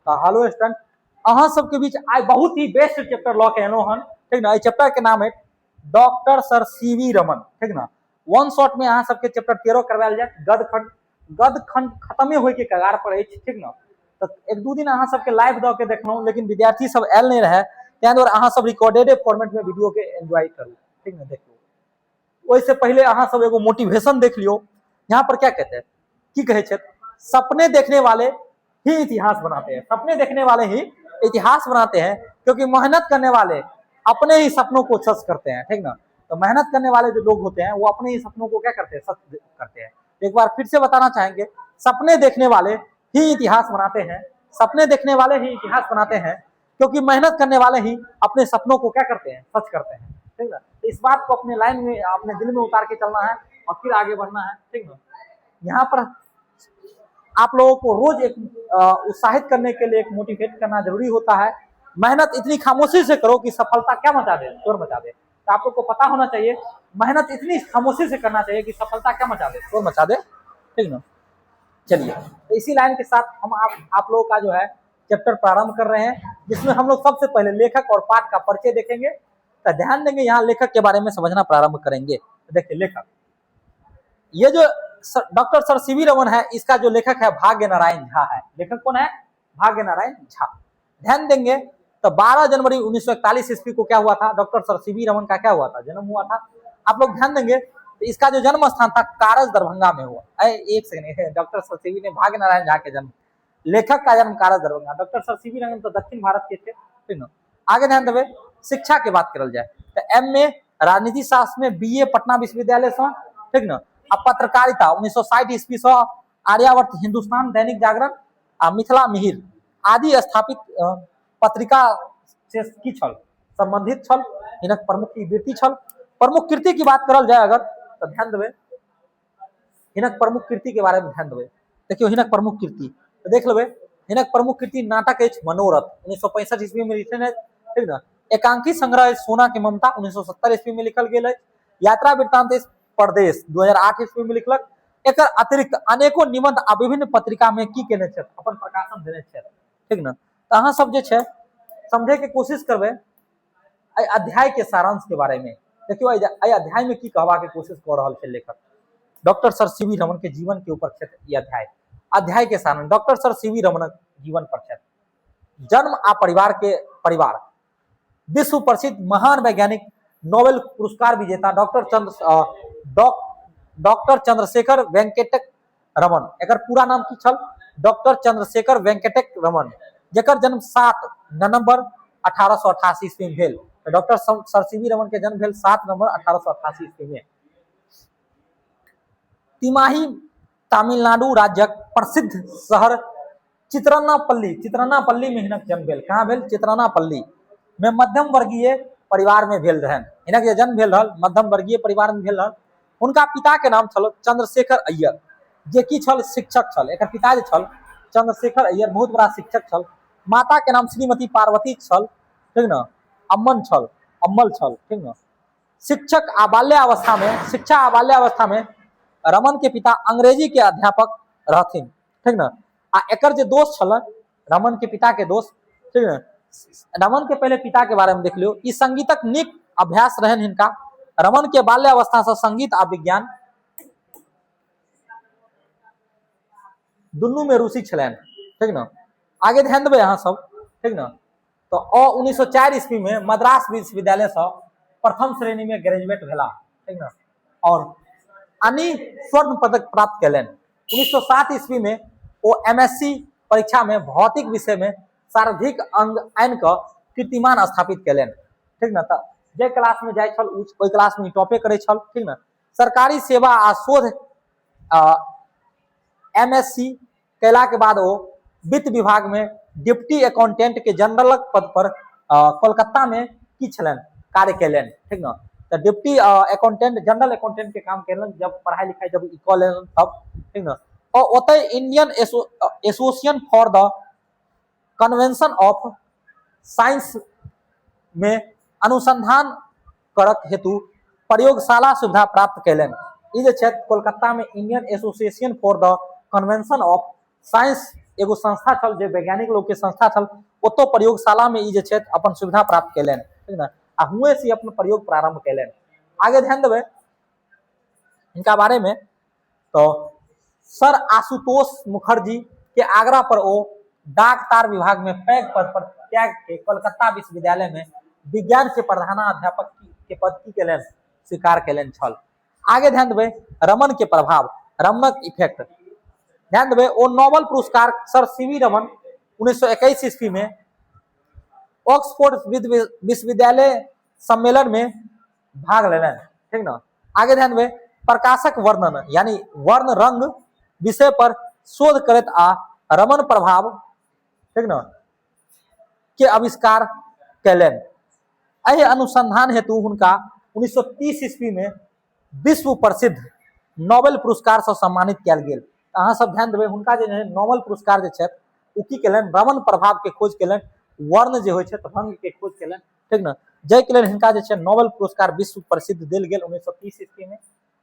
तऽ hello student, अहाँ सबके बीच आइ बहुत ही बेस्ट चैप्टर लऽ के एलहुँ हन, ठीक ने। एहि चैप्टर के नाम है doctor sir C V Raman, ठीक ने। वन शॉट में अहाँ सबके चैप्टर 13 करवायल जायत। गदखंड, गदखंड खत्मे होय के कगार पर अछि, ठीक ने। तऽ एक दू दिन अहाँ सबके लाइव दऽ के देखलहुँ, लेकिन विद्यार्थी सब आयल नहि रहै, ताहि दुआरे अहाँ सब रिकॉर्डेडे फॉर्मेट में वीडियो के एंजॉय करू, ठीक ने। देखियौ, ओहिसे पहले अहाँ सब एगो मोटिवेशन देख लियौ। यहाँ पर क्या कहते हैं, की कहै छथि, सपने देखने वाले ही इतिहास बनाते हैं, सपने देखने वाले ही इतिहास बनाते हैं, क्योंकि मेहनत करने वाले अपने ही सपनों को सच करते हैं, ठीक ना। तो मेहनत करने वाले जो लोग होते हैं वो अपने ही सपनों को क्या करते हैं, सच करते हैं। एक बार फिर से बताना चाहेंगे, सपने देखने वाले ही इतिहास बनाते हैं, सपने देखने वाले ही इतिहास बनाते हैं, क्योंकि मेहनत करने वाले ही अपने सपनों को क्या करते हैं, सच करते हैं, ठीक ना। तो इस बात को अपने लाइन में, अपने दिल में उतार के चलना है और फिर आगे बढ़ना है, ठीक ना। यहाँ पर आप लोगों को रोज एक उत्साहित करने के लिए एक मोटिवेट करना जरूरी होता है। मेहनत इतनी खामोशी से करो कि सफलता क्या मचा दे, शोर मचा दे। तो आप लोग को पता होना चाहिए, मेहनत इतनी खामोशी से करना चाहिए कि सफलता क्या मचा दे, शोर मचा दे, ठीक ना। चलिए, तो इसी लाइन के साथ हम आप लोगों का जो है चैप्टर प्रारंभ कर रहे हैं, जिसमें हम लोग सबसे पहले लेखक और पाठ का परिचय देखेंगे। तो ध्यान देंगे, यहाँ लेखक के बारे में समझना प्रारंभ करेंगे। तो देखिए लेखक, ये जो doctor sir C V Raman है, इसका जो लेखक है भाग्य नारायण झा है। लेखक कौन है? भाग्य नारायण झा। ध्यान देंगे तो 12 जनवरी 1941 ईस्वी को क्या हुआ था, doctor sir C V Raman का क्या हुआ था, जन्म हुआ था। आप लोग ध्यान देंगे तो इसका जो जन्म स्थान था कारज दरभंगा में हुआ। एक second, doctor sir C we ने भाग्य नारायण झा के जन्म, लेखक का जन्म Karaj Darbhanga. Doctor sir C V Raman तो दक्षिण भारत के थे, ठीक ना। आगे ध्यान देवे, शिक्षा के बात करल जाए तो एम ए राजनीति शास्त्र में, बी ए पटना विश्वविद्यालय से, ठीक ना। आ पत्रकारिता 1960 ईस्वी से आर्यावर्त, हिंदुस्तान, दैनिक जागरण आ मिथिला मिहिर आदि स्थापित पत्रिका से की छल, संबंधित छल। हिनक प्रमुख ई वृत्ति छल। प्रमुख कृति की बात करल जाए अगर तो ध्यान देवे, हिनक प्रमुख कृति के बारे में ध्यान देवे। देखियो हिनक प्रमुख कृति तो देख लेबै, हिनक प्रमुख कृति नाटक अछि मनोरथ, 1965 ईस्वी में लिखल है, ठीक ना। एकांकी संग्रह अछि सोना के ममता, 1970 ईस्वी में लिखल गेल अछि। यात्रा वृत्तांत अछि परदेश, 2008 ईस्वी में लिखलक। एकर अतिरिक्त अनेको निबंध आ विभिन्न पत्रिका में की केने छथि, अपन प्रकाशन देने छथि, ठीक ना। तो अहाँ सब जे छै समझे के कोशिश करबै एहि अध्याय के सारांश के बारे में। देखियो एहि अध्याय में की कहबा के कोशिश कऽ रहल छै लेखक। Doctor sir C V Raman के जीवन के ऊपर छथि ई अध्याय। अध्याय के सारांश डॉक्टर सर सी वी रमनक जीवन पर छथि। जन्म आ परिवार के परिवार। विश्व प्रसिद्ध महान वैज्ञानिक नोबेल पुरस्कार विजेता डॉक्टर चंद्रशेखर वेंकटक रमन, एकर पूरा नाम की छल, डॉक्टर चंद्रशेखर वेंकटक रमन, जकर जन्म 7 नवंबर 1888 ईस्वी में भेल। Doctor sir C V Raman के जन्म भेल 7 नवंबर 1888 ईस्वी में। तिमाही तमिलनाडु राज्यक प्रसिद्ध शहर चित्रनापल्ली, चित्रनापल्ली में हिनक जन्म भेल। कहाँ भेल? चित्रनापल्ली में मध्यम वर्गीय परिवार में भेल रहन। हिनक जे जन्म भेल रहल मध्यम वर्गीय परिवार में भेल रहल। हुनका पिता के नाम छल चंद्रशेखर अय्यर, जे की छल शिक्षक छल। एकर पिता जे छल चंद्रशेखर अय्यर बहुत बड़ा शिक्षक छल। माता के नाम श्रीमती पार्वती छल, ठीक न, अम्मन छल, अम्मल छल, ठीक न। शिक्षक आ बाल्यावस्था में, शिक्षा आ बाल्यावस्था में रमन के पिता अंग्रेजी के अध्यापक रहथिन, ठीक न। आ एकर जे दोस्त छल रमन के पिता के दोस्त, ठीक न, रमन के पहले पिता के बारे में देख लियो। ई संगीतक नीक अभ्यास रहन हिनका। रमन के बाल्यावस्था से संगीत आ विज्ञान दुनू में रुचि छलनि, ठीक न। आगे ध्यान देबै अहाँ सब, ठीक न। तो 1904 ईस्वी में मद्रास विश्वविद्यालय से प्रथम श्रेणी में ग्रेजुएट भेला, ठीक ना, और अनि स्वर्ण पदक प्राप्त कयलनि। 1907 ईस्वी में ओ एमएससी परीक्षा में भौतिक विषय में सर्वाधिक अंक आनि कऽ कीर्तिमान स्थापित कयलनि, ठीक ना। तऽ जे क्लास में जाइ छल ओहि क्लास में टॉपे करै छल, ठीक ना। सरकारी सेवा आ शोध एमएससी कयला के बाद ओ वित्त विभाग में डिप्टी अकाउंटेंट के जनरलक पद पर कोलकाता में की छलनि, कार्य कयलनि, ठीक ना। तऽ डिप्टी अकाउंटेंट, जनरल अकाउंटेंट के काम कयलनि जब पढ़ाई लिखाई जब ई कऽ लेलनि तब, ठीक ना। और ओतय Indian association for the convention of science में अनुसंधान करक हेतु प्रयोगशाला सुविधा प्राप्त कयलनि। ई जे छथि कोलकाता में Indian association for the convention of science एगो संस्था छल जे वैज्ञानिक लोग के संस्था छल, ओतौ प्रयोगशाला में ई जे छथि अपन सुविधा प्राप्त केलनि, ठीक ने? आ हुएं से अपन प्रयोग प्रारंभ केलनि। आगे ध्यान देबै हिनका बारे में तो सर आशुतोष मुखर्जी के आग्रह पर ओ डाक तार विभाग में पैघ पद पर त्याग के कलकत्ता विश्वविद्यालय में विज्ञान के प्रधानाध्यापक के पद की केलनि, स्वीकार केलनि छल। आगे ध्यान देबै रमन के प्रभाव, रमनक इफेक्ट। ध्यान देबै ओ नोबेल पुरस्कार सर सी वी रमन 1921 ईस्वी में ऑक्सफोर्ड विश्वविद्यालय सम्मेलन में भाग लेलनि, ठीक ना? आगे ध्यान देबै प्रकाशक वर्णन यानी वर्ण रंग विषय पर शोध करैत आ रमन प्रभाव, ठीक ना, के आविष्कार कयलनि। एहि अनुसंधान हेतु हुनका 1930 ईस्वी में विश्व प्रसिद्ध नोबेल पुरस्कार से सम्मानित कयल गेल। अहाँ सब ध्यान देबै हुनका जे नोबेल पुरस्कार जे छथि ओ की केलनि, रमन प्रभाव के खोज केलनि, वर्ण जे होइ छै रंग के खोज केलनि, ठीक ने? जाहिके लेल हिनका जे छै नोबेल पुरस्कार विश्व प्रसिद्ध देल गेल 1930 ईस्वी में।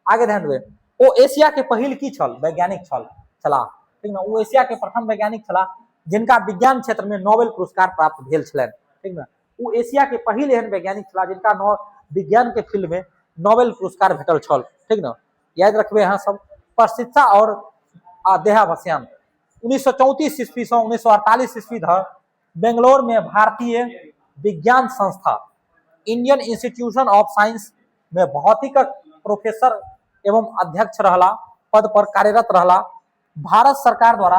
आगे ध्यान देबै ओ एशिया के पहिल की छल, वैज्ञानिक छल छलाह, ठीक ने? ओ एशिया के प्रथम वैज्ञानिक छलाह जिनका विज्ञान क्षेत्र में नोबेल पुरस्कार प्राप्त भेल छलनि, ठीक ने? ओ एशिया के पहिल एहन वैज्ञानिक छलाह जिनका विज्ञान के फील्ड में नोबेल पुरस्कार भेटल छल, ठीक ने? याद रखबै अहाँ सब। प्रशिक्षा और आ देहावसान 1934 ईस्वी से 1948 ईस्वी धरि बेंगलोर में भारतीय विज्ञान संस्था इंडियन इंस्टीट्यूशन ऑफ साइंस में भौतिकक प्रोफेसर एवं अध्यक्ष रहला पद पर कार्यरत रहला। भारत सरकार द्वारा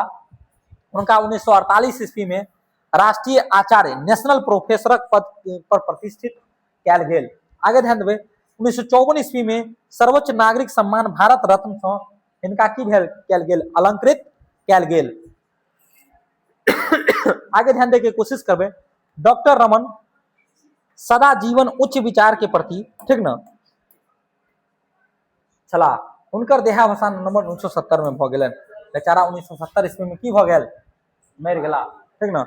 हुनका 1948 ईस्वी में राष्ट्रीय आचार्य नेशनल प्रोफेसरक पद पर प्रतिष्ठित कयल गेल। आगे ध्यान देबै 1954 ईस्वी में सर्वोच्च नागरिक सम्मान भारत रत्न सँ हिनका की भेल कयल गेल, अलंकृत कयल गेल। आगे ध्यान दे के कोशिश करबै डॉक्टर रमन सदा जीवन उच्च विचार के प्रति, ठीक न, छलाह। हुनकर देहावसान नवंबर 1970 में भऽ गेलनि। बेचारा 1970 ईस्वी में की भऽ गेल, मरि गेला, ठीक न?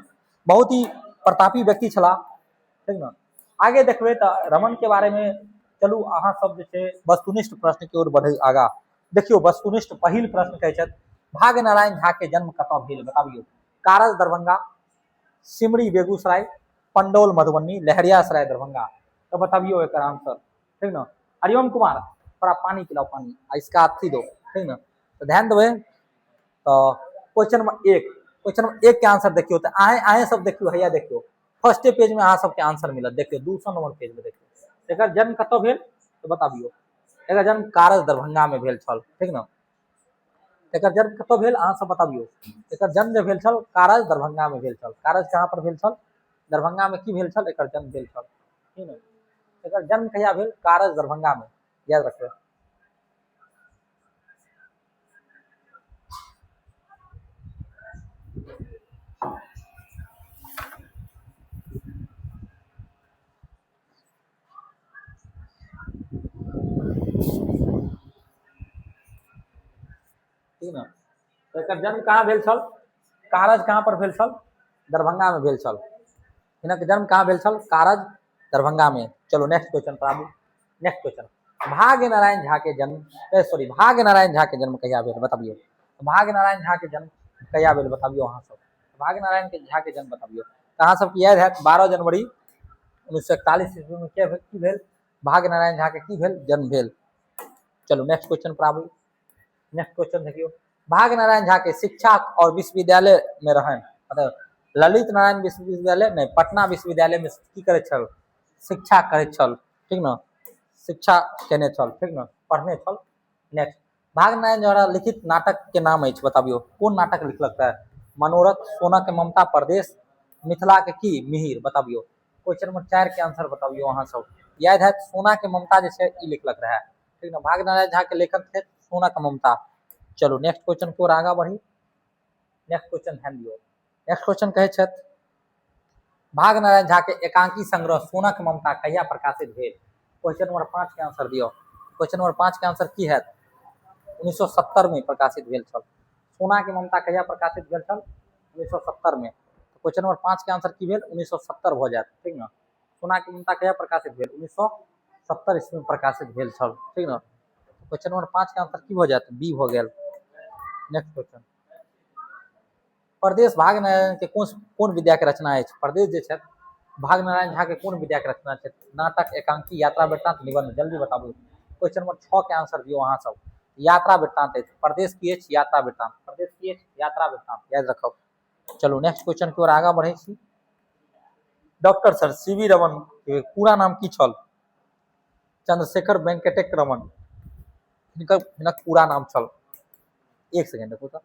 बहुत ही प्रतापी व्यक्ति छलाह, ठीक न? आगे देखबै तऽ रमन के बारे में चलू अहाँ सब जे छै वस्तुनिष्ठ प्रश्न के ओर बढ़ै। आगा देखियौ वस्तुनिष्ठ पहिल प्रश्न कहै छथि भाग्य नारायण झा के जन्म कतऽ भेल, बताबियौ। कारज दरभंगा, सिमरी बेगूसराय, पंडौल मधुबनी, लहरियासराय दरभंगा। तो बताबियौ एकर आंसर, ठीक ना? हरिओम कुमार थोड़ा पानी पिलाओ, पानी आ इसका अथी दो, ठीक ना? तो ध्यान देबै तो क्वेश्चन नंबर एक, क्वेश्चन नंबर एक के आंसर देखियो तो आए आए सब देखियो, हैया देखियो फर्स्टे पेज में अहाँ सबके आंसर मिलत। देखियो 200 नंबर पेज में देखियो एकर जन्म कतऽ भेल तो बताबियो। एकर जन्म कारज दरभंगा में भेल छल, ठीक ना? एकर जन्म कतऽ भेल अहाँ सब बताबियो। एकर जन्म जे भेल छल कारज दरभंगा में भेल छल। कारज कहाँ पर भेल छल, दरभंगा में की भेल छल, एकर जन्म भेल छल, ठीक ने? एकर जन्म कहिया भेल, कारज दरभंगा में, याद रखबै। ठीक ने? तऽ एकर जन्म कहाँ भेल छल, कारज कहाँ पर भेल छल, दरभंगा में भेल छल। हिनक जन्म कहाँ भेल छल, कारज दरभंगा में। चलो नेक्स्ट क्वेश्चन पर आबू। नेक्स्ट क्वेश्चन भाग्य नारायण झा के जन्म, सॉरी भाग्य नारायण झा के जन्म कहिया भेल बताबियो। भाग्य नारायण झा के जन्म कहिया भेल बताबियो अहाँ सब। भाग्य नारायण के झा के जन्म बताबियो। तऽ अहाँ सबके याद हैत 12 जनवरी 1941 ईस्वी में की भेल, भाग्य नारायण झा के की भेल, जन्म भेल। चलो नेक्स्ट क्वेश्चन पर आबू। नेक्स्ट क्वेश्चन देखियो भाग्य नारायण झा के शिक्षा और विश्वविद्यालय में रहन, मतलब ललित नारायण विश्वविद्यालय नहीं, पटना विश्वविद्यालय में की करे छल, शिक्षा करे छल, ठीक ना, शिक्षा केने छल, ठीक ना, पढ़ने छल। नेक्स्ट भाग्य नारायण द्वारा लिखित नाटक के नाम अछि बताबियो, कोन नाटक लिखलक रहे, मनोरथ, सोना के ममता, परदेश, मिथिला के की मिहिर, बताबियो। क्वेश्चन नंबर 4 के आंसर बताबियो अहाँ सब। याद है सोना के ममता जे छै ई लिखलक रहे, ठीक ना, भाग्य नारायण झा के लेखक थे सोना के ममता। चलो नेक्स्ट क्वेश्चन को आगा बढ़ी। नेक्स्ट क्वेश्चन ध्यान दियो। नेक्स्ट क्वेश्चन कहै छथि भाग्य नारायण झा के एकांकी संग्रह सोना के ममता कहिया प्रकाशित भेल। क्वेश्चन नंबर 5 के आंसर दियो। क्वेश्चन नंबर 5 के आंसर की हैत, 1970 में प्रकाशित भेल छल। सोना के ममता कहिया प्रकाशित भेल छल, 1970 में। क्वेश्चन नंबर 5 के आंसर की भेल, 1970 भऽ जायत, ठीक ना। सोना के ममता कहिया प्रकाशित भेल, 1970 ईस्वी में प्रकाशित भेल छल, ठीक ना। क्वेश्चन नंबर 5 के आंसर की भऽ जायत, बी भऽ गेल। Next question परदेश भागनारायण के कोन कोन विद्या के रचना अछि? परदेश जे छथि, भागनारायण झा के कोन विद्या के रचना छथि? नाटक, एकांकी, यात्रा वृत्तांत, निबंध। जल्दी बताबू। क्वेश्चन नंबर 6 के आंसर दियौ अहाँ सब। यात्रा वृत्तांत अछि। परदेश की अछि? यात्रा वृत्तांत। परदेश की अछि? यात्रा वृत्तांत। याद रखब। चलू, नेक्स्ट क्वेश्चन की ओर आगाँ बढ़ै छी। Doctor sir C V Raman के पूरा नाम की छल? चंद्रशेखर वेंकटेक रमन हिनक पूरा नाम छल। एक सेकेंड देखू तऽ,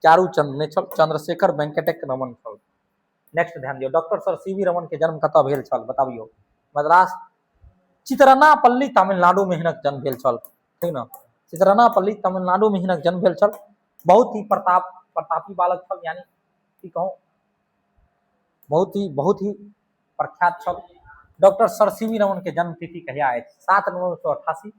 चारू चंद्र नहि छल, चंद्रशेखर वेंकटेक रमन छल। नेक्स्ट ध्यान दियौ। Doctor sir C V Raman के जन्म कतऽ भेल छल, बताबियौ। मद्रास, चितरनापल्ली, तमिलनाडु में हिनक जन्म भेल छल, ठीक ने? चितरनापल्ली, तमिलनाडु में हिनक जन्म भेल छल। बहुत ही प्रतापी बालक छल, यानी की कहूँ, बहुत ही प्रख्यात छल। Doctor sir C V Raman के जन्म तिथि कहिया अछि? 7 नवम्बर 188,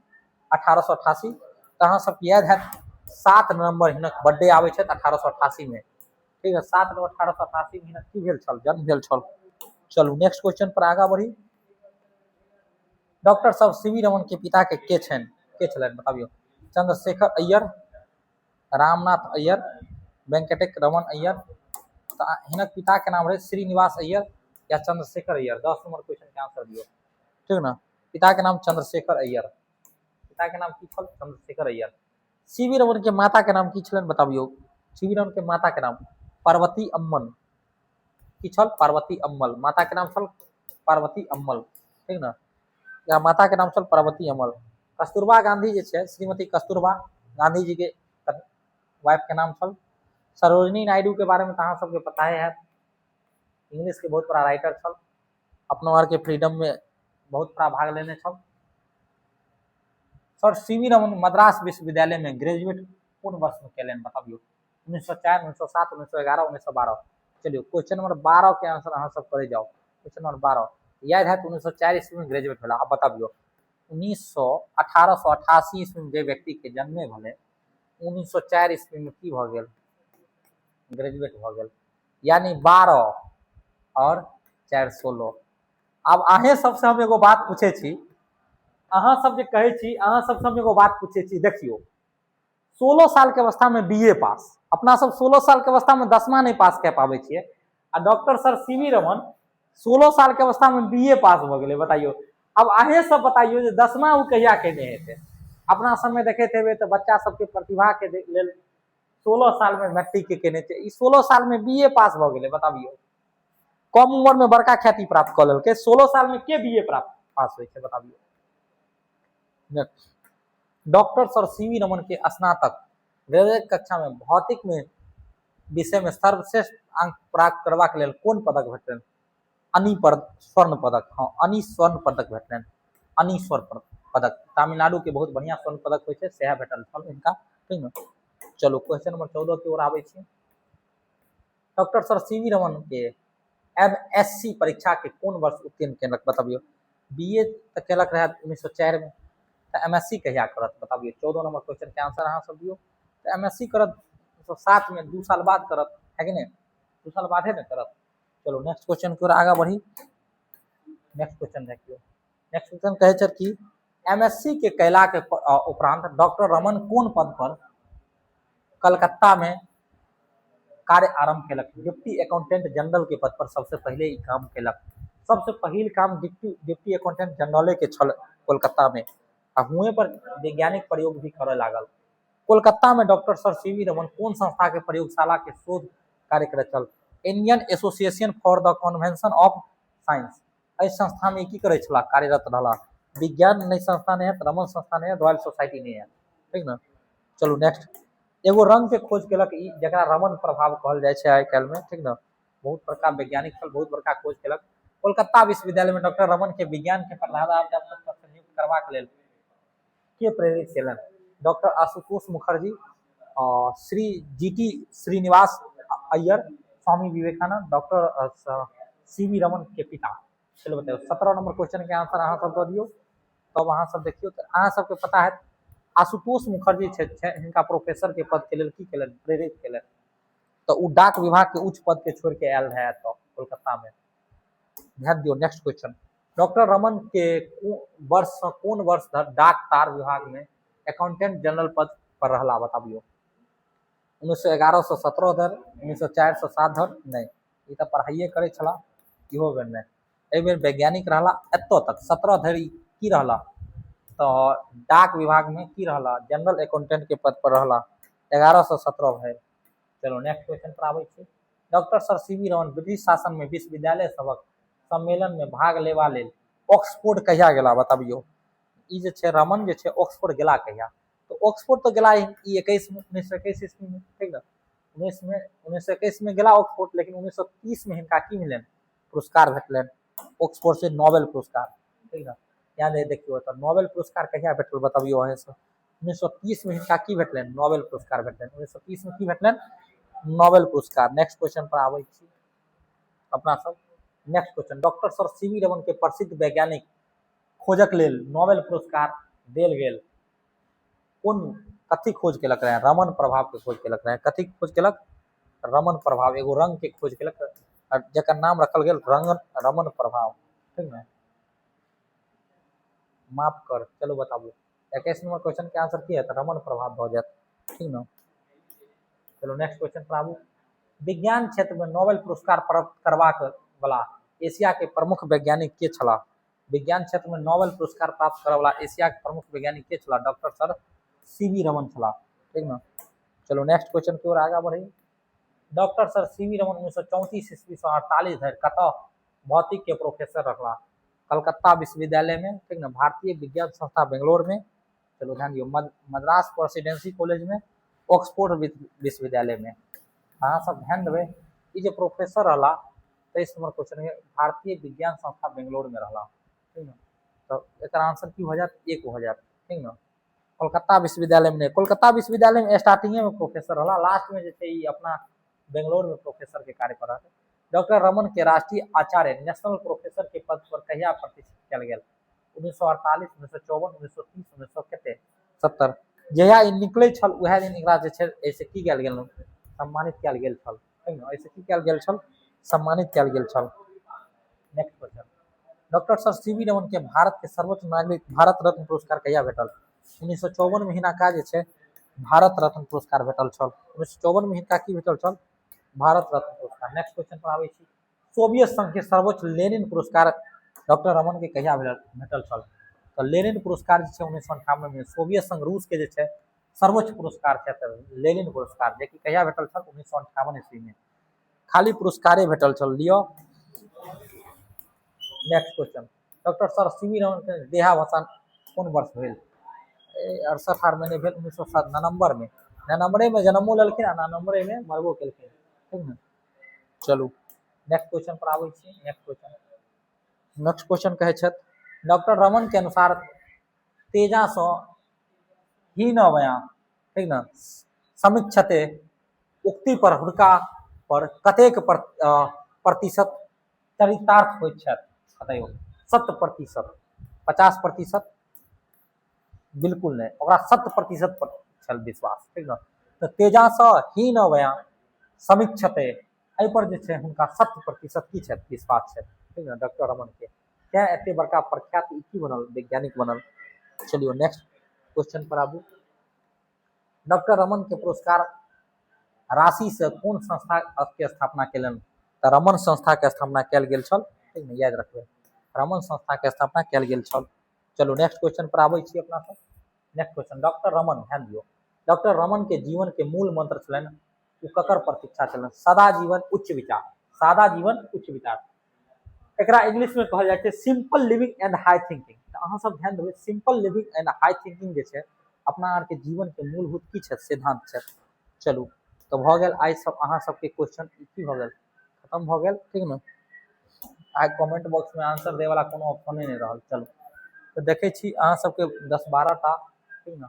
1888। तऽ अहाँ सबके याद हैत, 7 नवम्बर हिनक बर्थडे आबै छथि 1888 में, ठीक है? 7 नवम्बर 1888 में हिनक की भेल छल? जन्म भेल छल। चलू, नेक्स्ट क्वेश्चन पर आगाँ बढ़ी। डॉक्टर साहब सी वी रमन के पिता के के छनि, के छलनि, बताबियौ। चंद्रशेखर अय्यर, रामनाथ अय्यर, वेंकटेक रमन अय्यर। तऽ हिनक पिता के नाम रहै श्रीनिवास अय्यर या चंद्रशेखर अय्यर। 10 नंबर क्वेश्चन के आंसर दियौ, ठीक ने? पिता के नाम चंद्रशेखर अय्यर। पिता के नाम की छल? चंद्रशेखर अय्यर। सी वी रमन के माता के नाम की छलनि, बताबियौ। सी वी रमन के माता के नाम पार्वती अम्मन। की छल? पार्वती अम्मल। माता के नाम छल पार्वती अम्मल, ठीक ने? या माता के नाम छल पार्वती अम्मल। कस्तूरबा गांधी जे छै, श्रीमती कस्तूरबा गांधी जी के वाइफ के नाम छल। सरोजिनी नायडू के बारे में तऽ अहाँ सबके पता है हैत। इंग्लिश के बहुत बड़ा राइटर छल। अपनो आरके फ्रीडम में बहुत बड़ा भाग लेने छल। Sir C V Raman Madras विश्वविद्यालय में ग्रेजुएट कोन वर्ष में केलनि, बताबियौ। 1904, 1907, 1911, 1912। चलियो, क्वेश्चन नंबर 12 के आंसर अहाँ सब करे जाओ। क्वेश्चन नंबर 12 याद है? 1904 ईस्वी में ग्रेजुएट भेला। अब बताबियौ, उन्नीस सौ 1888 ईस्वी में जे व्यक्ति के जन्मे भेलै, 1904 ईस्वी में की भऽ गेल? ग्रेजुएट भऽ गेल। यानी 12 और 4, 16। आब अहें सबसे हम एगो बात पूछे छी, अहाँ सब जे कहै छी, अहाँ सबसे हम एगो बात पूछे छी। देखियौ, 16 साल के अवस्था में बीए पास। अपना सब 16 साल के अवस्था में दसमा नहीं पास कऽ पाबै छियै आ doctor sir C V Raman 16 साल के अवस्था में बीए पास भऽ गेलै। बताइयो, अब अहें सब बताइयो जे दसमा ओ कहिया केने हेतै? अपना सबमे देखैत हेबै तऽ बच्चा सबके प्रतिभा के लेल 16 साल में मैट्रिक के केने छै। ई 16 साल में बीए पास भऽ गेलै। बताबियौ, कम उम्र में बड़का ख्याति प्राप्त कऽ लेलकै। 16 साल में के बीए प्राप्त पास होइ छै, बताबियौ। Doctor sir C V Raman के स्नातक ग्रेजुएट कक्षा में भौतिक में विषय में सर्वश्रेष्ठ अंक प्राप्त करबाक लेल कोन पदक भेटलनि? अनी पर स्वर्ण पदक। हाँ, अनी स्वर्ण पदक भेटलनि। अनी स्वर्ण पदक तमिलनाडु के बहुत बढ़िया स्वर्ण पदक होइ छै, सएह भेटल छल हिनका, ठीक ने? चलू, क्वेश्चन नंबर 14 के ओर आबै छी। Doctor sir C V Raman के एमएससी परीक्षा के कोन वर्ष उत्तीर्ण केलक, बताबियौ। बीए तऽ केलक रहै 1904 में, तऽ एमएससी कहिया करत, बताबियौ। 14 नंबर क्वेश्चन के आंसर अहाँ सब दियौ। तऽ एमएससी करत 1907 में, 2 साल बाद करत, है कि नहि? 2 साल बादे ने करत। चलो, नेक्स्ट क्वेश्चन के ओर आगाँ बढ़ी। नेक्स्ट क्वेश्चन देखियौ। नेक्स्ट क्वेश्चन कहै छै कि एमएससी के कैला के उपरांत डॉक्टर रमन कोन पद पर कलकत्ता में कार्य आरंभ केलक? डिप्टी अकाउंटेंट जनरल के पद पर सबसे पहिले ई काम केलक। सबसे पहिल काम डिप्टी डिप्टी अकाउंटेंट जनरले के छल कोलकाता में आ हुएं पर वैज्ञानिक प्रयोग भी करय लागल। कोलकाता में doctor sir C V Raman कोन संस्था के प्रयोगशाला के शोध कार्य करैत छल? Indian Association for the Conservation of Science। एहि संस्था में की करै छलाह? कार्यरत रहला। विज्ञान नहि संस्था नहि है, रमन संस्था नहीं है, रॉयल सोसाइटी नहीं है, ठीक ने? चलू, नेक्स्ट। एगो रंग के खोज केलक ई, जकरा रमन प्रभाव कहल जाइ छै आइ काल्हि में, ठीक ने? बहुत बड़का वैज्ञानिक छल, बहुत बड़का खोज केलक। कोलकाता विश्वविद्यालय में डॉक्टर रमन के विज्ञान के प्रधानाध्यापक पद से नियुक्त करबाक लेल के प्रेरित केलनि? Doctor Ashutosh Mukherjee, Shri G T Srinivasa Iyer, Swami Vivekananda, doctor C V Raman के पिता। चलो बताइयो, 17 नंबर क्वेश्चन के आंसर अहाँ सब दऽ दियौ। तब अहाँ सब देखियौ तऽ अहाँ सबके पता हैत, आशुतोष मुखर्जी छै, हिनका प्रोफेसर के पद के लेल की केलनि? प्रेरित केलनि। तऽ ओ डाक विभाग के उच्च पद के छोड़ के आयल रहे एतऽ कोलकाता में। ध्यान दियौ, नेक्स्ट क्वेश्चन। डॉक्टर रमन के वर्ष से कोन वर्ष धरि डाक तार विभाग में अकाउंटेंट जनरल पद पर रहला, बताबियौ। 1911 सँ 17 धरि, 1904 सँ 7 धरि नहि, ई तऽ पढ़ाइए करै छलाह, इहो बेर नहि। एहि बेर वैज्ञानिक रहला एतऽ तक 17 धरि की रहला तऽ डाक विभागमे की रहला, जनरल अकाउंटेंट के पद पर रहला 11 सँ 17 धरि। चलो नेक्स्ट क्वेश्चन पर आबै छी। Doctor sir C V Raman British शासन मे विश्वविद्यालय सभक सम्मेलन मे भाग लेबा लेल ऑक्सफोर्ड कहिया गेला बताबियौ। ई जे छै रमन जे छै ऑक्सफोर्ड गेला कहिया, तऽ ऑक्सफोर्ड तऽ गेला ई 21 में, 1921 ईस्वी में, ठीक ने, 1921 में गेला ऑक्सफोर्ड, लेकिन 1930 में हिनका की मिलनि, पुरस्कार भेटलनि ऑक्सफोर्ड से नोबेल पुरस्कार, ठीक ने। यहाँ देखियौ तऽ नोबेल पुरस्कार कहिया भेटल बताबियौ अहाँ से। 1930 में हिनका की भेटलनि, नोबेल पुरस्कार भेटलनि। 1930 में की भेटलनि, नोबेल पुरस्कार। नेक्स्ट क्वेश्चन पर आबै छी अपना सब। Next question, doctor sir C V Raman के प्रसिद्ध वैज्ञानिक खोजक लेल नोबेल पुरस्कार देल गेल, कोन कथी खोज केलक रहे, रमन प्रभाव के खोज केलक रहे। कथी खोज केलक, रमन प्रभाव, एगो रंग के खोज केलक जकर नाम रखल गेल रंग रमन प्रभाव, ठीक ने। माफ कर, चलो बताबू 21 नंबर क्वेश्चन के आंसर की है, तो रमन प्रभाव भऽ जायत, ठीक ने। चलो नेक्स्ट क्वेश्चन पर आबू। विज्ञान क्षेत्र में नोबेल पुरस्कार प्राप्त करबाक वाला एशिया के प्रमुख वैज्ञानिक के छलाह? विज्ञान क्षेत्र में नोबेल पुरस्कार प्राप्त करय वाला एशिया के प्रमुख वैज्ञानिक के छलाह? Doctor sir C V Raman छलाह, ठीक ने। चलो नेक्स्ट क्वेश्चन की ओर आगा बढ़ी। Doctor sir C V Raman 1934 ईस्वी से 48 धरि कतऽ भौतिक के प्रोफेसर रहला? कलकत्ता विश्वविद्यालय में, ठीक ने, भारतीय विज्ञान संस्था बेंगलोर में, चलो ध्यान दियौ, मद्रास प्रेसिडेंसी कॉलेज में, ऑक्सफोर्ड विश्वविद्यालय में। अहाँ सब ध्यान देबै, ई जे प्रोफेसर रहला 23 नंबर क्वेश्चन में भारतीय विज्ञान संस्था बेंगलोर में रहला, ठीक ने। तो एकर आंसर की हो जायत, 1 हो जायत, ठीक ने। कोलकाता विश्वविद्यालय में नहीं, कोलकाता विश्वविद्यालय में स्टार्टिंगे में प्रोफेसर रहला, लास्ट में जे छै ई अपना बेंगलोर में प्रोफेसर के कार्य कर रहल। डॉक्टर रमन के राष्ट्रीय आचार्य नेशनल प्रोफेसर के पद पर कहिया प्रतिष्ठित कयल गेल? 1948, 1954, 1930, उन्नीस सौ कते 70। जहिया ई निकलै छल उएह दिन एकरा जे छै एहिसँ की कयल गेल, सम्मानित कयल गेल छल, ठीक ने। एहिसँ की कयल गेल छल, सम्मानित कयल गेल छल। Next question, doctor sir C V Raman के भारत के सर्वोच्च नागरिक भारत रत्न पुरस्कार कहिया भेटल? 1954 में हिनका जे छै भारत रत्न पुरस्कार भेटल छल। 1954 में हिनका की भेटल छल, भारत रत्न पुरस्कार। नेक्स्ट क्वेश्चन पर आबै छी। सोवियत संघ के सर्वोच्च लेनिन पुरस्कार डॉक्टर रमन के कहिया भेटल छल? तऽ लेनिन पुरस्कार जे छै 1998 में सोवियत संघ रूस के जे छै सर्वोच्च पुरस्कार छै तऽ लेनिन पुरस्कार, जे कि कहिया भेटल छल, 1958 ईस्वी में। खाली पुरस्कारे भेटल छल। लिअ next question, doctor sir C V Raman के देहावसान कोन वर्ष भेल? 68 आर में नहि भेल, 1907 नवम्बर में, नवम्बरे में जन्मो लेलखिन आ नवम्बरे में मरबो केलखिन, ठीक ने। चलू नेक्स्ट क्वेश्चन पर आबै छी। नेक्स्ट क्वेश्चन, नेक्स्ट क्वेश्चन कहै छथि डॉक्टर रमन के अनुसार तेजा सँ ही न बयां, ठीक ने, समीक्षते उक्ति पर हुनका पर कतेक प्रतिशत चरितार्थ होइत छथि? बतैयौ। 100%, 50% बिल्कुल नहि, ओकरा 100% पर छल विश्वास, ठीक ने। तऽ तेजा सँ ही न बयां समीक्षते, एहि पर जे छै हुनका 100% की छथि, विश्वास छथि, ठीक ने, डॉक्टर रमन के। तैं एते बड़का प्रख्यात ई की बनल, वैज्ञानिक बनल। चलियौ नेक्स्ट क्वेश्चन पर आबू। डॉक्टर रमन के पुरस्कार राशि से कोन संस्था के स्थापना केलनि? तऽ रमन संस्था के स्थापना कयल गेल छल, ठीक ने, याद रखबै, रमन संस्था के स्थापना कयल गेल छल। चलू नेक्स्ट क्वेश्चन पर आबै छी अपना सब। नेक्स्ट क्वेश्चन, डॉक्टर रमन, ध्यान दियौ, डॉक्टर रमन के जीवन के मूल मंत्र छलनि, ओ ककर प्रतीक्षा छलनि? सादा जीवन उच्च विचार, सादा जीवन उच्च विचार। एकरा इंग्लिश में कहल जाइ छै simple living and high thinking. तऽ अहाँ सब ध्यान देबै, simple living and high thinking जे छै अपना आरके जीवन के मूलभूत की छै, सिद्धांत छै। चलू तऽ भऽ गेल आइ सब अहाँ सबके क्वेश्चन की भऽ गेल, खत्म भऽ गेल, ठीक ने। आइ कमेंट बॉक्स में आंसर दै वाला कोनो ऑप्शने नहि रहल। चलू तऽ देखै छी अहाँ सबके 10-12 टा, ठीक ने,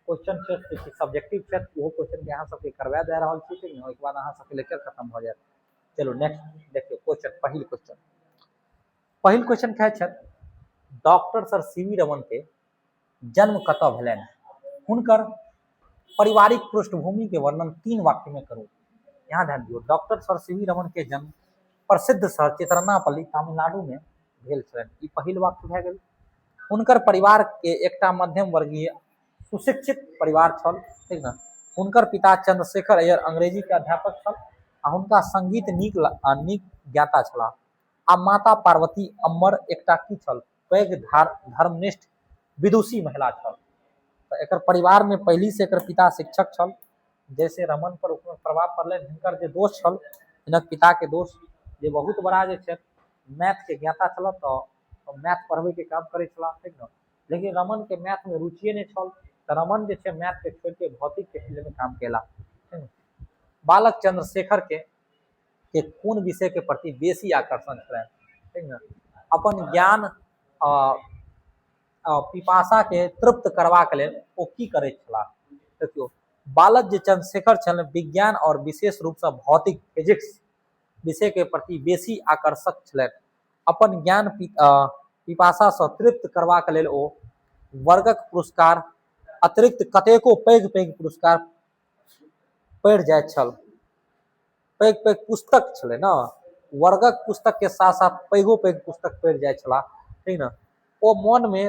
क्वेश्चन छै जे कि सब्जेक्टिव छै, ओहो क्वेश्चन के अहाँ सबके करवा दए रहल छी, ठीक ने। ओहिके बाद अहाँ सबके लेक्चर खत्म भऽ जायत। चलू नेक्स्ट देखियौ क्वेश्चन, पहिल क्वेश्चन, पहिल क्वेश्चन कहै छथि doctor sir C V Raman के जन्म कतऽ भेलनि, हुनकर पारिवारिक पृष्ठभूमि के वर्णन 3 वाक्य में करू। यहाँ ध्यान दियौ, doctor sir C V Raman के जन्म प्रसिद्ध शहर चित्रनापल्ली तमिलनाडु में भेल छलनि, ई पहिल वाक्य भए गेल। हुनकर परिवार के एकटा मध्यम वर्गीय सुशिक्षित परिवार छल, ठीक ने। हुनकर पिता चंद्रशेखर अय्यर अंग्रेजी के अध्यापक छल आ हुनका संगीत नीक नीक ज्ञाता छलाह आ माता पार्वती अम्बर एकटा की छल? पैघ धर्मनिष्ठ विदुषी महिला छल। तऽ एकर परिवार में पहली से एकर पिता शिक्षक छल, जैसे रमन पर ओकर प्रभाव पड़लनि। हिनकर जे दोस्त छल, हिनक पिता के दोस्त जे बहुत बड़ा जे छै मैथ के ज्ञाता छल, तऽ मैथ पढ़बै के काम करै छलाह, ठीक ने? लेकिन रमन के मैथ में रुचिए नहि छल, तऽ रमन जे छै मैथ के छोड़ि के भौतिक के फील्ड में काम केला। बालक चंद्रशेखर के कोन विषय के प्रति बेसी आकर्षण छलनि? ठीक ने? अपन ज्ञान पिपासा के तृप्त करबाक लेल ओ की करैत छलाह? देखियौ, बालक जे चंद्रशेखर छल, विज्ञान और विशेष रूपसँ भौतिक फिजिक्स विषय के प्रति बेसी आकर्षक छलनि। अपन ज्ञान पिपासासँ तृप्त करबाक लेल ओ वर्गक पुरस्कार अतिरिक्त कतेको पैघ पैघ पुरस्कार पढ़ि जाइत छल। पैघ पैघ पुस्तक छलै ने, वर्गक पुस्तकके साथ साथ पैघो पैघ पुस्तक पढ़ि जाइ छलाह, ठीक ने? ओ मोनमे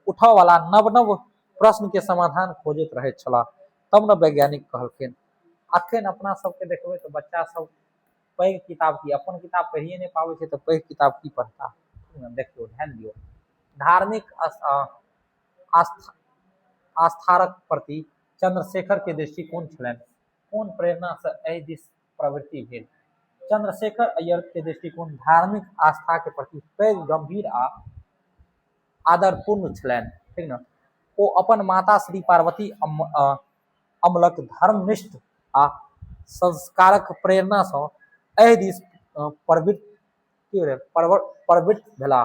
उठऽवला नव नव प्रश्नके समाधान खोजैत रहैत छलाह, तब ने वैज्ञानिक कहलखिन। अखन अपना सबके देखबै तऽ बच्चा सब पैघ किताब की, अपन किताब पढ़िए नहि पाबै छै तऽ पैघ किताब की पढ़ता? देखियौ, ध्यान दियौ। धार्मिक आस्था आस्थारक प्रति चंद्रशेखर के दृष्टिकोण छलनि। कोन प्रेरणासँ एहि दिस प्रवृत्ति भेल? चंद्रशेखर अय्यर के दृष्टिकोण धार्मिक आस्था के प्रति पैघ, गंभीर आ आदरपूर्ण छलनि, ठीक ने? ओ अपन माता श्री पार्वती अमलक धर्मनिष्ठ आ संस्कारक प्रेरणासँ एहि दिस प्रवृत्त की भेलै प्रवृत्त भेलाह,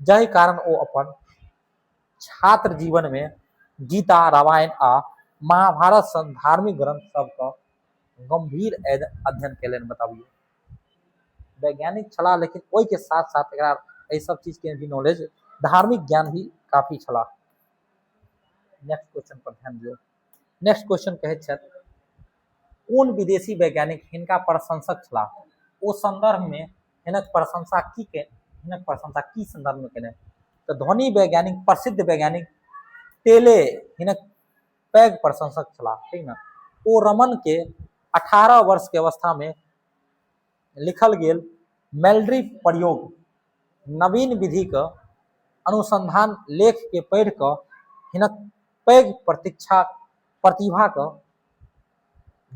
जाहि कारण ओ अपन छात्र जीवनमे गीता, रामायण आ महाभारत सन धार्मिक ग्रंथ सबके गंभीर अध्ययन केलनि। बताबियौ, वैज्ञानिक छलाह, लेकिन ओहिके साथ साथ एकरा एहि सब चीजके भी नॉलेज, धार्मिक ज्ञान भी काफी छलाह। नेक्स्ट क्वेश्चन पर ध्यान दियौ। नेक्स्ट क्वेश्चन कहैत छथि, कोन विदेशी वैज्ञानिक हिनका प्रशंसक छलाह? ओ संदर्भ में हिनक प्रशंसा की के हिनक प्रशंसा की संदर्भ में केने? तऽ ध्वनि वैज्ञानिक, प्रसिद्ध वैज्ञानिक टेले हिनक पैघ प्रशंसक छलाह, ठीक ने? ओ रमन के 18 वर्ष के अवस्था में लिखल गेल मेल्ड्री प्रयोग नवीन विधि के अनुसंधान लेख के पढ़ि कऽ हिनक पैघ प्रतीक्षा प्रतिभा के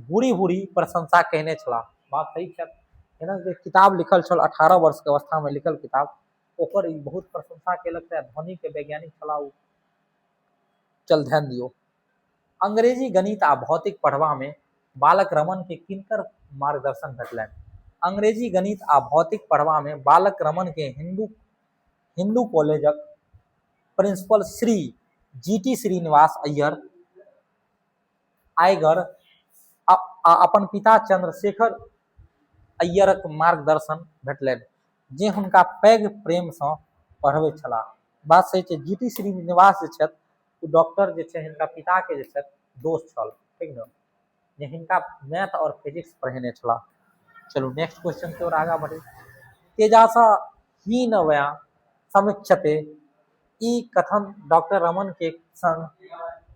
भूरी भूरी प्रशंसा कहने छलाह। बात सही छै। हिनक जे किताब लिखल छल, 18 वर्ष के अवस्था में लिखल किताब, ओकर ई बहुत प्रशंसा केलक रहे। ध्वनि के वैज्ञानिक छलाह ओ। चल, ध्यान दियौ। अंग्रेजी, गणित आ भौतिक पढ़बा में बालक रमन के किनकर मार्गदर्शन भेटलनि? अंग्रेजी, गणित आ भौतिक पढ़बा में बालक रमन के हिंदू हिंदू कॉलेजक principal Shri G T Srinivas Iyer Iyengar आ अपन पिता चंद्रशेखर अय्यरक मार्गदर्शन भेटलनि, जे हुनका पैघ प्रेमसँ पढ़बैत छलाह। बात सही छै। जी टी श्रीनिवास जे छथि, ओ डॉक्टर जे छै, हिनका पिताके जे छथि दोस्त छल, ठीक ने, जे हिनका मैथ आओर फिजिक्स पढ़ेने छलाह। चलू, नेक्स्ट क्वेश्चन के ओर आगाँ बढ़ी। तेजासा हीन वया समीक्षते, ई कथन डॉक्टर रमन के संग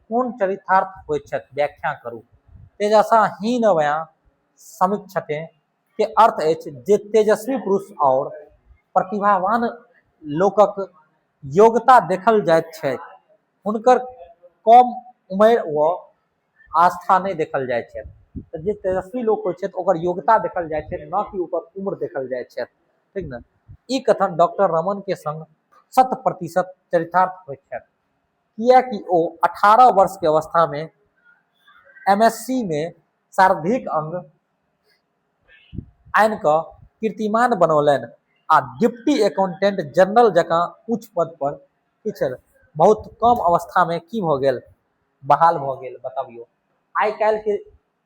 कोन चरितार्थ होइत छथि? व्याख्या करू। तेजसा हीन वया समीक्षते के अर्थ अछि जे तेजस्वी पुरुष आओर प्रतिभावान लोकक योग्यता देखल जाइत छैक, हुनकर कम उमेर व आस्था नहि देखल जाइत छथि। तऽ जे तेजस्वी लोक होइ छथि, ओकर योग्यता देखल जाइ छै, न कि ओकर उम्र देखल जाइ छथि, ठीक ने? ई कथन डॉक्टर रमन के संग 100% चरितार्थ होइत छथि, किएकि ओ 18 वर्ष के अवस्था में एमएससी में सर्वाधिक अंक आनि कऽ कीर्तिमान बनौलनि आ डिप्टी अकाउंटेंट जनरल जकाँ उच्च पद पर की छल, बहुत कम अवस्था में की भऽ गेल? बहाल भऽ गेल। बतबियौ, आइ काल्हि के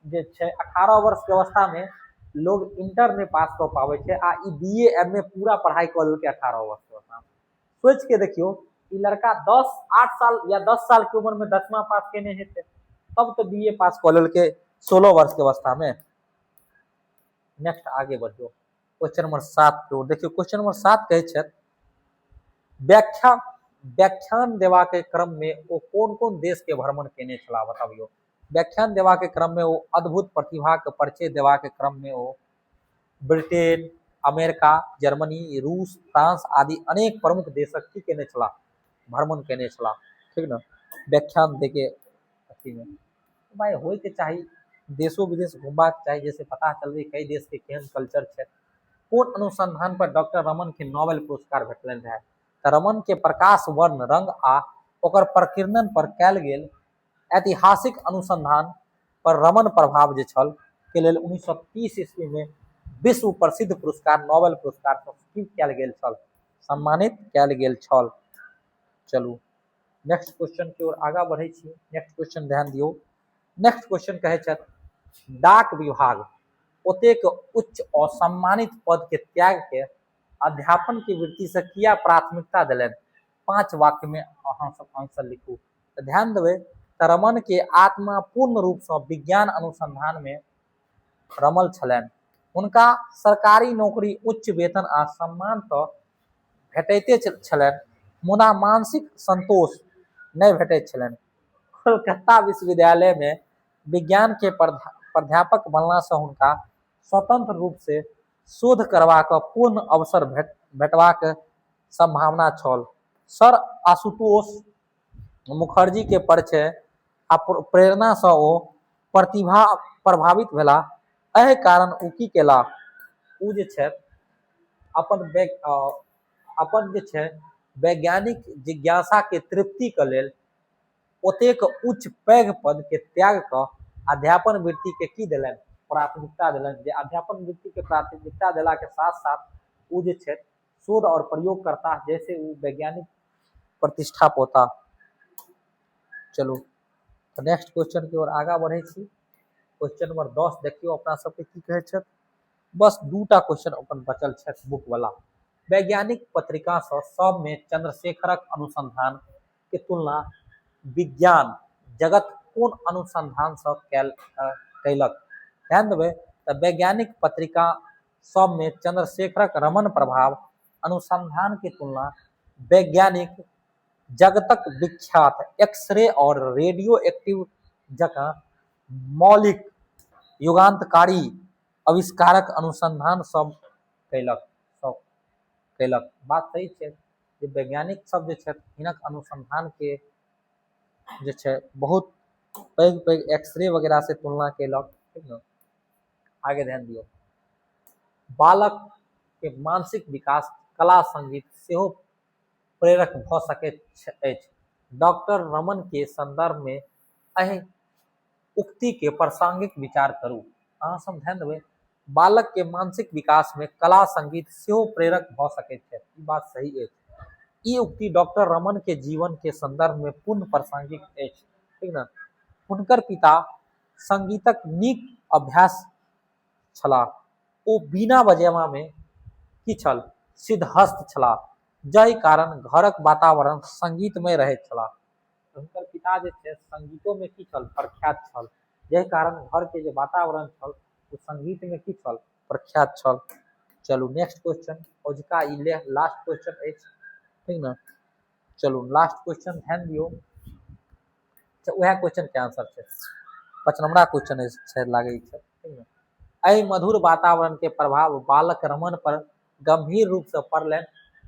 जे छै, 18 वर्ष के अवस्था में लोग इंटर नहि पास कऽ पाबै छै आ E B A, M A पूरा पढ़ाइ कऽ लेलकै 18 वर्ष के अवस्था में। सोचि के देखियौ, ई लड़का 10, 8 साल या 10 साल के उम्र में 10मा पास केने हेतै, तब तऽ बी ए पास कऽ लेलकै 16 वर्ष के अवस्था में। नेक्स्ट, आगे बढ़ियौ क्वेश्चन नंबर 7 के ओर। देखियौ, क्वेश्चन नंबर 7 कहै छथि, व्याख्यान देबाक क्रम में ओ कोन कोन देश के भ्रमण केने छलाह? बतबियौ। व्याख्यान देबाक क्रममे ओ अद्भुत प्रतिभाक परिचय देबाक क्रममे ओ ब्रिटेन, अमेरिका, जर्मनी, रूस, फ्रांस आदि अनेक प्रमुख देशक की केने छलाह? भ्रमण केने छलाह, ठीक ने? व्याख्यान देके अथीमे भाइ होइके चाही, देशो विदेश घुमबाक चाही, जैसे पता चलबै कई देशके केहन कल्चर छै। कोन अनुसंधान पर डॉक्टर रमन के नोबेल पुरस्कार भेटलनि रहै? तऽ रमन के प्रकाश वर्ण रंग आ ओकर प्रकीर्णन पर कयल गेल ऐतिहासिक अनुसंधान पर रमन प्रभाव जे छल के लेल 1930 ईस्वी में विश्व प्रसिद्ध पुरस्कार नोबेल पुरस्कार सँ की कयल गेल छल? सम्मानित कयल गेल छल। चलू नेक्स्ट क्वेश्चन के ओर आगा बढ़ै छी। नेक्स्ट क्वेश्चन ध्यान दियौ। नेक्स्ट क्वेश्चन कहै छथि, डाक विभाग ओतेक उच्च और सम्मानित पद के त्याग के अध्यापन के वृत्ति से किया प्राथमिकता देलनि? 5 वाक्य में अहाँ सब आंसर लिखू। तऽ ध्यान देबै तऽ रमन के आत्मा पूर्ण रूप सँ विज्ञान अनुसंधान में रमल छलनि। हुनका सरकारी नौकरी, उच्च वेतन आ सम्मान तऽ भेटैते छलनि, मुदा मानसिक संतोष नहि भेटैत छलनि। कोलकाता विश्वविद्यालय में विज्ञान के प्राध्यापक बनला सँ हुनका स्वतंत्र रूप से शोध करबाक पूर्ण अवसर भेटबाक संभावना छल। सर आशुतोष मुखर्जी के परिचय आ प्रेरणा सँ ओ प्रतिभा प्रभावित भेलाह। एहि कारण ओ की केलाह? ओ जे छै अपन जे छै वैज्ञानिक जिज्ञासा के तृप्ति के लेल ओतेक उच्च पैघ पद के त्याग कऽ अध्यापन वृत्ति के की देलनि? प्राथमिकता देलनि। जे अध्यापन वृत्ति के प्राथमिकता देला के साथ साथ ओ जे छै शोध और प्रयोग करता, जैसे ओ वैज्ञानिक प्रतिष्ठा पोता। चलू तऽ नेक्स्ट क्वेश्चन के ओर आगा बढ़ै छी। क्वेश्चन नंबर 10 देखियौ अपना सबके की कहै छथि। बस दूटा क्वेश्चन अपन बचल छथि बुक वाला। वैज्ञानिक पत्रिका सँ सब में चंद्रशेखरक अनुसंधान के तुलना विज्ञान जगत कोन अनुसंधान सँ कयलक? ध्यान देबै तऽ वैज्ञानिक पत्रिका सब में चंद्रशेखरक रमन प्रभाव अनुसंधान के तुलना वैज्ञानिक जगतक विख्यात एक्सरे और रेडियो एक्टिव जकाँ मौलिक युगांतकारी आविष्कारक अनुसंधान सब कयलक सब कयलक। बात सही छै जे वैज्ञानिक सब जे छथि हिनक अनुसंधान के जे छै बहुत पैघ पैघ एक्सरे वगैरह से तुलना कयलक, ठीक ने? आगे ध्यान दियौ, बालक के मानसिक विकास कला संगीत सेहो प्रेरक भऽ सकैत अछि। डॉक्टर रमन के संदर्भ में एहि उक्ति के प्रासंगिक विचार करू। अहाँ सब ध्यान देबै, बालक के मानसिक विकास में कला संगीत सेहो प्रेरक भऽ सकैत छै, ई बात सही अछि। ई उक्ति डॉक्टर रमन के जीवन के संदर्भ में पूर्ण प्रासंगिक अछि, ठीक ने? हुनकर पिता संगीतक नीक अभ्यास छलाह। ओ बीना बजेबा में की छल? सिद्धहस्त छलाह, जाहि कारण घरक वातावरण संगीतमय रहैत छलाह। हुनकर पिता जे छै संगीतो में की छल? प्रख्यात छल, जाहि कारण घर के जे वातावरण छल ओ संगीत में की छल? प्रख्यात छल। चलू नेक्स्ट क्वेश्चन, औजका ई लास्ट क्वेश्चन अछि, ठीक ने? चलू लास्ट क्वेश्चन ध्यान दियौ। अच्छा, वएह क्वेश्चन के आंसर छै, 5 नंबरा क्वेश्चन छै लागै छै, ठीक ने? एहि मधुर वातावरण के प्रभाव बालक रमन पर गंभीर रूप से पड़लनि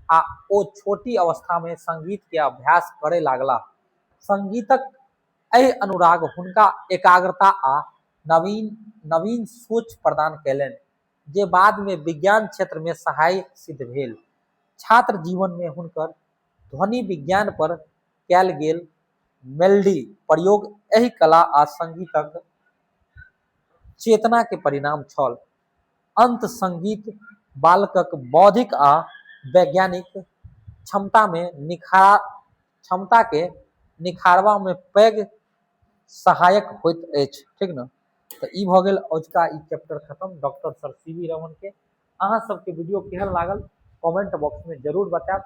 आ ओ छोटी अवस्था में संगीत के अभ्यास करे लागला। संगीतक एहि अनुराग हुनका एकाग्रता आ नवीन नवीन सोच प्रदान कयलनि, जे बाद में विज्ञान क्षेत्र में सहायक सिद्ध भेल। छात्र जीवन में हुनकर ध्वनि विज्ञान पर कयल गेल मेलडी प्रयोग एहि कला आ संगीतक चेतना के परिणाम छल। अंत संगीत बालकक बौद्धिक आ वैज्ञानिक क्षमता में क्षमता के निखारबा में पैघ सहायक होइत अछि, ठीक ने? तऽ ई भऽ गेल औजका ई चैप्टर खत्म doctor sir C V Raman के। अहाँ सबके वीडियो केहन लागल कमेंट बॉक्स में जरूर बतायब।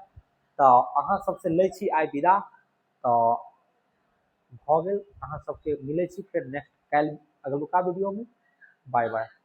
तऽ अहाँ सबसे लै छी आइ विदा, तऽ भऽ गेल, अहाँ सबके मिलै छी फेर नेक्स्ट काल्हि अगलुका वीडियो में। Bye bye.